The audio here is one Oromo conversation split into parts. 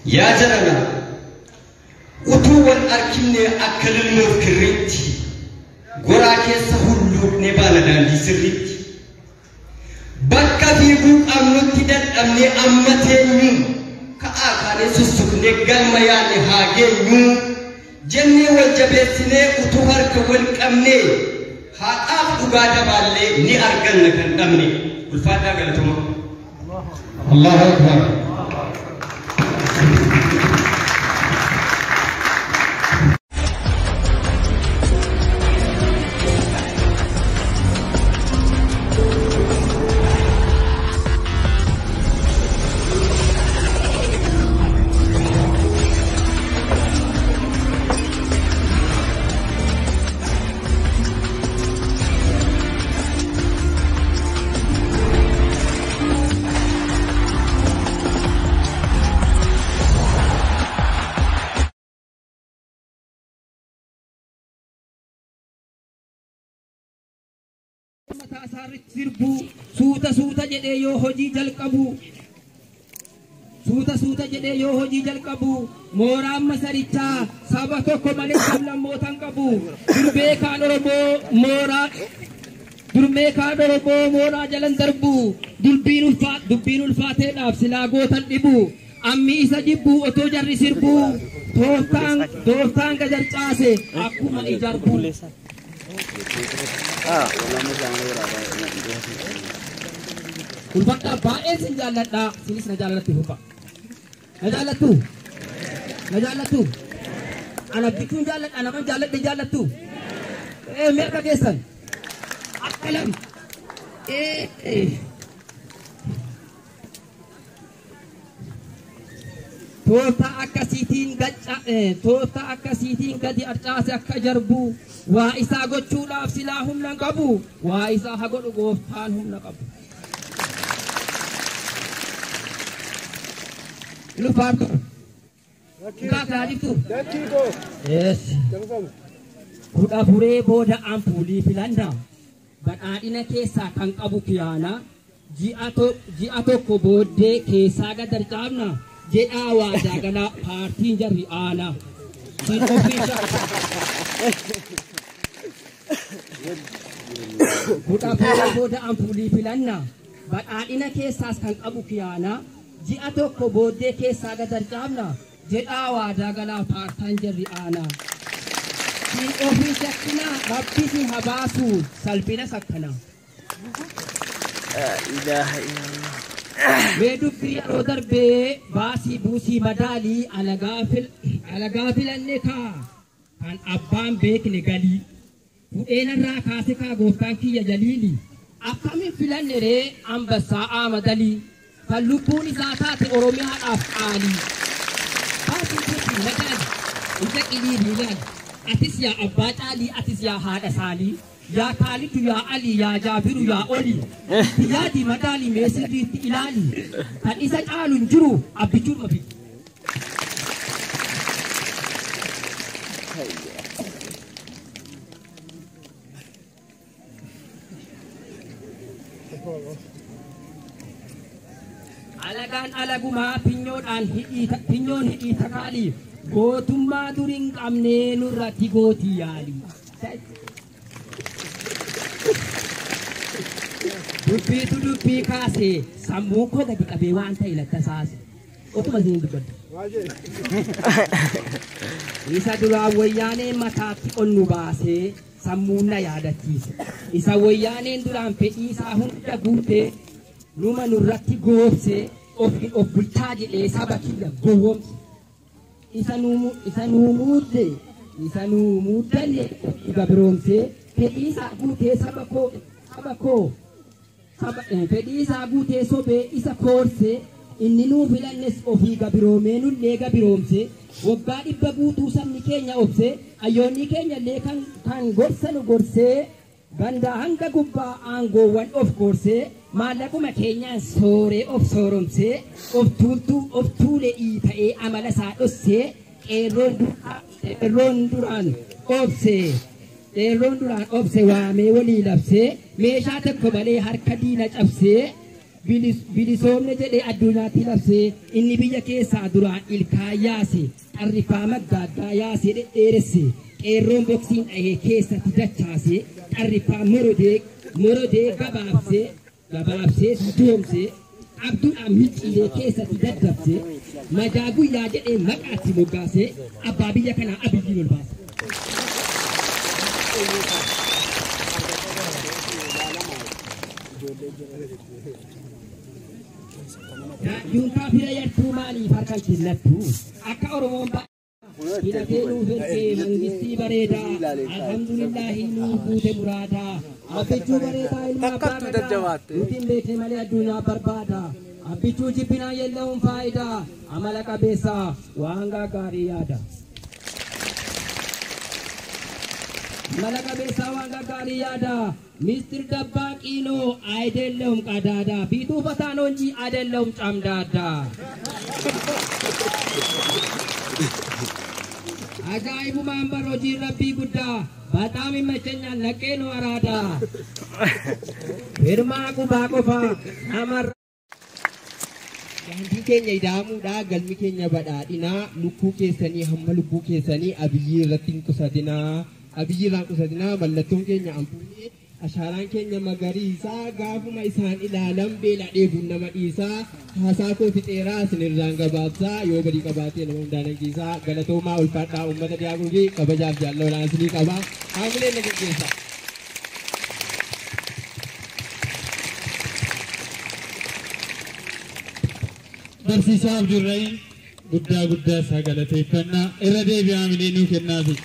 Yaa jarana utuu wal arkinne akka lilmoof kirriitti goraa keessa hulluuqnee baana daandii sirriitti. Bakka fiiguu qabnutti dadhabnee amma teenyu ka'aa kaanee sussuqnee galma yaadne haa geenyu jennee wal jabeessinee utuu harka wal qabnee haqaaf dhugaa dabaallee ni arganna kan dhabne. Ulfaadhaa galatuma. Allahu Akbar. Mataa isaarratti sirbuu suuta suuta jedhee yoo hojii jalqabu suuta suuta jedhee yoo hojii jalqabu mooraan masarichaa saba tokko malee sablammootan qabu durbee kaan Oromoo mooraa durmee kaan Oromoo mooraa jalan darbu dubbiin ulfaateedhaaf silaa gootan dhibu ammi isa jibbu otoo jarri sirbu tooftaan gajarcaase akkuma ijarbu. Ulfaadhaa baay'ee sin jaalladhaa sinis na jaalladhu fufa. Na jaallattu? Na jaallattu? Ana bituun jaalladha naman jaalladhe jaallattu? Mee akka keessan? Akka lama. Tooftaa akkasiitiin gadi arcaase akka jarbuu waa isaa gochuudhaaf silaa humna hin qabu waa isaa haa godhu gooftaan humna qabu. Lufaartu. Kaasaa jirtu. Yes. Kudha furee booda ampuulii filanna. Badhaadhina keessaa kan qabu kiyaana. Ji'a tokko booddee keessaa gad arcaafna. Jedhaa waadaa galaa paartiin jarri aana. Siin ofiisa. Kudha furee booda ampuulii filanna. Badhaadhina keessaas kan qabu kiyaana. Ji'a tokko booddee keessaa gad arcaafna. Jedhaa waadaa galaa paartaan jarri aana. Siin ofii shakkinaa rabbi si haa baasu salphina sakkanaa. Mee dubbii yeroo darbee baasii buusii madaalii alagaa filanne kaa kan abbaan beekne galii. Fudheenarraa kaase kaa gooftaan kiyya jaliili. Akkamiin filanne ree ambassaa aamadalii. Kan lubbuun isaa taate Oromiyaadhaaf qaalii. Baasii buusii madaali ija qiliilii ilaali. Atis yaa abbaa caalii atis yaa haadha saalii. Yaa Kaalitu yaa Ali yaa Jaabiru yaa Oli. Yaadi madaali mee sirriitti ilaali. Kan isa caalu hin jiru abbichuun ofi. Alagaan alagumaa pinyoon hidhii takaalii gootummaa dur hin qabnee nurratti gootii yaali. Dubbiitu dubbii kaasee sammuu koo gadi qabee waan ta'e lattasaase. Otuma isin dubbadhu. Isa duraan wayyaaneen mataatti ol nu baasee sammuun na yaadachiise. Isa wayyaaneen duraan fedhii isaa hunda guutee numa nurratti goobsee of bulchaa jedhee saba kiyya gowwoomse. Isa nuu muuddanne dhiiga biroomsee fedhii isaa guutee saba koo fedhii isaa guutee sobee isa koorsee inni nuu filannes ofii gabiroomee nullee gabiroomsee waggaa 100 guutuu sabni keenya obsee ayyoonni keenya illee kan gorsa nu gorsee gandaa hanga gubbaa aangoowwan of gorsee maallaquma keenyaan sooree of sooromsee of tuulee ta'ee amala isaa dhossee qeerroon duraan obsee. Qeerroon duraan obse waamee walii labsee meeshaa tokko malee harka diina cabsee Bilisoomne jedhee addunyaatti labsee inni biyya keessaa duraan ilkaan yaase xarrifaa maggaaggaa yaasee dhedheeresse qeerroon boksiin dhahee keessatti dachaase xarrifaa morodee gabaabsee gabaabsee doomsee abduudhaan micciilee keessatti daddabsee majaa guyyaa jedhee maqaatti moggaasee abbaa biyya kanaa Abiyyiin ol baase. Juuntaa fira yartuu maaliif harkaan kennattu? Akka Oromoon hidhatee nuuf ergee mangistii bareedaa alhamdulillaahi nuuf guute muraadaa abbichuu bareedaa ilma abbaa gadaa nuti hin beekne malee addunyaa barbaada abbichuu jibbinaa yella'uun faayidaa amala qabeessaa waan gaggaarii yaada. Amala qabeessaa waan gaggaarii yaada. ሚስትር ደባቂ ነው አይደለም ቀዳዳ ፊቱ ፈታ ነው እንጂ አይደለም ጨምዳዳ። Ajaa'ibumaan bar hojiin rabbii guddaa በጣም ይመቸኛል ነቄ ነው አራዳ firmaa qubaa qofa namarra. Daandii keenya ida'amuudha galmi keenya badhaadhinaa lukkuu keessanii hamma lubbuu keessanii Abiyyii irratti hin qusatinaa Abiyyii irraa hin qusatinaa mallattoon keenya ampuullee ashaaraan keenya magariisaa gaafuma isaan ilaalan beela dheebuun nama dhiisaa haasaa koo fixeeraa isinirraan gabaabsaa yoo badii qabaatee nama hundaan hanqiisaa galatoomaa ulfaadhaa uummata dhiyaaquu fi kabajaaf jaalala isinii qabaa haamilee na geggeessa. Barsiisaa Abdurrahiim guddaa guddaa isaa galateeffannaa irra deebi'aa haamilee nuu kennaafi.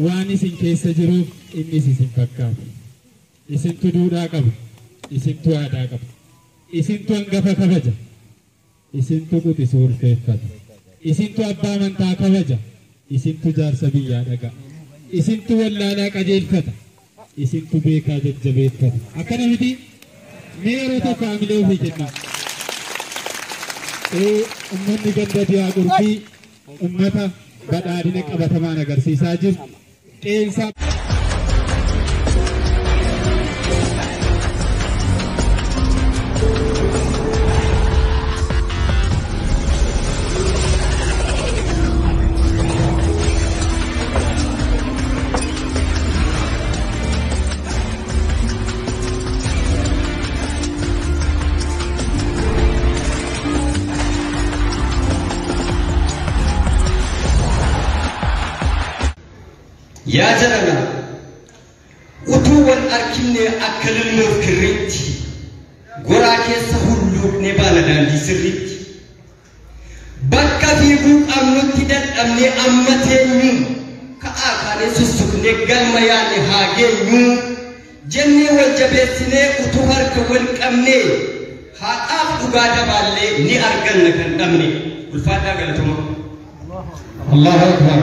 Waan isin keessa jiruuf innis isin fakkaata. Isintu duudhaa qaba. Isintu aadaa qaba. Isintu hangafa kabaja. Isintu quxisuu ulfeeffata. Isintu abbaa amantaa kabaja. Isintu jaarsa biyyaa dhaga'a. Isintu wallaalaa qajeelfata. Isintu beekaa jajjabeeffata. Akkana miti mee yeroo tokko haamilee ofii kennaa. Uummanni ganda Diyaa Qurbii uummata badhaadhina qabatamaan agarsiisaa jiru. Qeensa. Yaa jarana utuu wal arkinne akka lilmoof kirriitti goraa keessa hulluuqnee baana daandii sirriitti bakka fiiguu qabnutti dadhabnee amma teenyu ka'aa kaanee sussuqnee galma yaadne haa geenyu jennee wal jabeessinee utuu harka wal qabnee haqaaf dhugaa dabaallee ni arganna kan dhabne ulfaadhaa galatoomaa. Allahu Akbar.